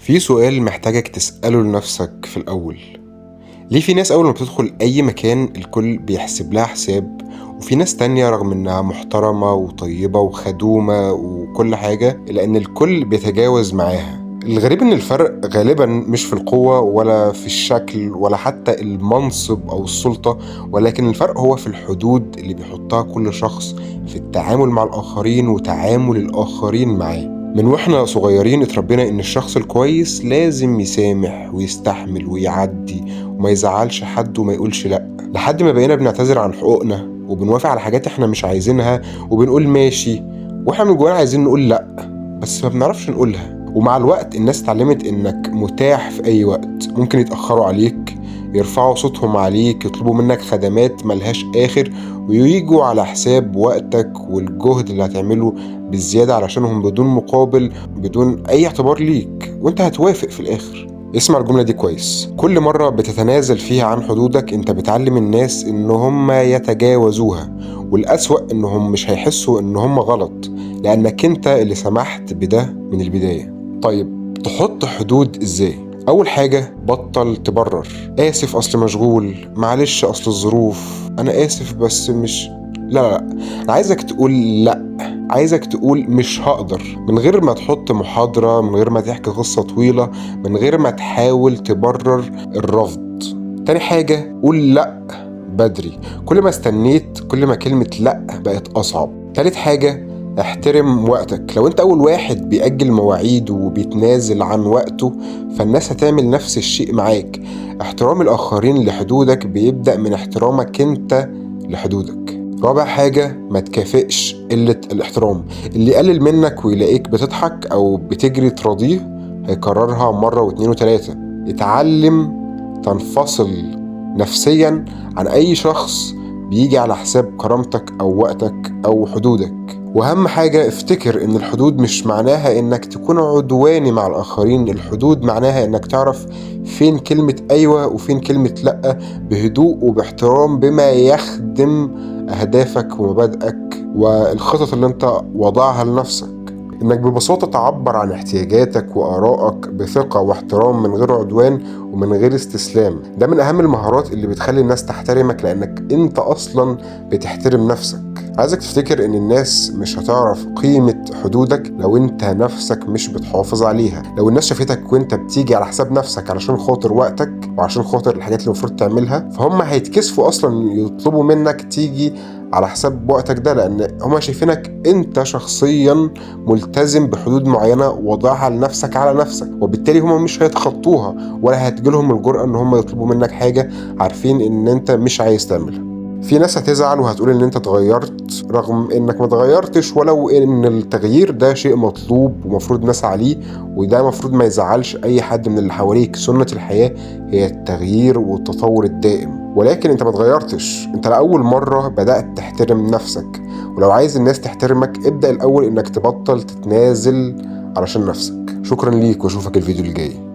في سؤال محتاجك تسأله لنفسك في الأول: ليه في ناس أول ما بتدخل أي مكان الكل بيحسب لها حساب، وفي ناس تانية رغم إنها محترمة وطيبة وخدومة وكل حاجة إلا إن الكل بيتجاوز معاها؟ الغريب إن الفرق غالبا مش في القوة ولا في الشكل ولا حتى المنصب أو السلطة، ولكن الفرق هو في الحدود اللي بيحطها كل شخص في التعامل مع الآخرين وتعامل الآخرين معاه. من واحنا صغيرين اتربينا ان الشخص الكويس لازم يسامح ويستحمل ويعدي وما يزعلش حد وما يقولش لا، لحد ما بقينا بنعتذر عن حقوقنا وبنوافق على حاجات احنا مش عايزينها وبنقول ماشي واحنا من جوانا عايزين نقول لا بس ما بنعرفش نقولها. ومع الوقت الناس اتعلمت انك متاح في اي وقت، ممكن يتأخروا عليك، يرفعوا صوتهم عليك، يطلبوا منك خدمات ملهاش اخر، وييجوا على حساب وقتك والجهد اللي هتعمله بالزيادة علشانهم بدون مقابل، بدون اي اعتبار ليك، وانت هتوافق في الاخر. اسمع الجملة دي كويس: كل مرة بتتنازل فيها عن حدودك انت بتعلم الناس ان هم يتجاوزوها، والأسوأ انهم مش هيحسوا ان هم غلط لانك انت اللي سمحت بده من البداية. طيب تحط حدود ازاي؟ اول حاجة بطل تبرر: اسف اصل مشغول، معلش اصل الظروف، انا اسف بس مش، لا لا لا، انا عايزك تقول لا، عايزك تقول مش هقدر، من غير ما تحط محاضرة، من غير ما تحكي قصة طويلة، من غير ما تحاول تبرر الرفض. تاني حاجة قول لا بدري، كل ما استنيت كل ما كلمة لا بقت أصعب. تالت حاجة احترم وقتك، لو انت اول واحد بيأجل مواعيده وبيتنازل عن وقته فالناس هتعمل نفس الشيء معاك. احترام الآخرين لحدودك بيبدأ من احترامك انت لحدودك. رابع حاجة ما تكافئش قلة الاحترام، اللي يقلل منك ويلاقيك بتضحك أو بتجري تراضيه هيكررها مرة واتنين وتلاتة. اتعلم تنفصل نفسيا عن أي شخص بيجي على حساب كرامتك أو وقتك أو حدودك. وأهم حاجة افتكر إن الحدود مش معناها إنك تكون عدواني مع الآخرين، الحدود معناها إنك تعرف فين كلمة أيوة وفين كلمة لأ بهدوء وباحترام، بما يخدم أهدافك ومبادئك والخطط اللي أنت وضعها لنفسك. إنك ببساطة تعبر عن احتياجاتك وآرائك بثقة واحترام من غير عدوان ومن غير استسلام. ده من أهم المهارات اللي بتخلي الناس تحترمك، لأنك أنت أصلا بتحترم نفسك. عايزك تفتكر إن الناس مش هتعرف قيمة حدودك لو أنت نفسك مش بتحافظ عليها. لو الناس شافتك وأنت بتيجي على حساب نفسك علشان خاطر وقتك وعشان خاطر الحاجات اللي المفروض تعملها، فهم هيتكسفوا أصلا يطلبوا منك تيجي على حساب وقتك ده، لأن هما شايفينك أنت شخصيا ملتزم بحدود معينة وضعها لنفسك على نفسك، وبالتالي هما مش هيتخطوها ولا هتجيلهم الجرأة إن هما يطلبوا منك حاجة عارفين إن أنت مش عايز تعملها. في ناس هتزعل وهتقول إن أنت اتغيرت رغم إنك ما اتغيرتش، ولو إن التغيير ده شيء مطلوب ومفروض نسعى عليه، وده مفروض ما يزعلش أي حد من اللي حواليك. سنة الحياة هي التغيير والتطور الدائم، ولكن انت ما اتغيرتش، انت لأول مرة بدأت تحترم نفسك. ولو عايز الناس تحترمك ابدأ الأول انك تبطل تتنازل علشان نفسك. شكرا ليك واشوفك الفيديو الجاي.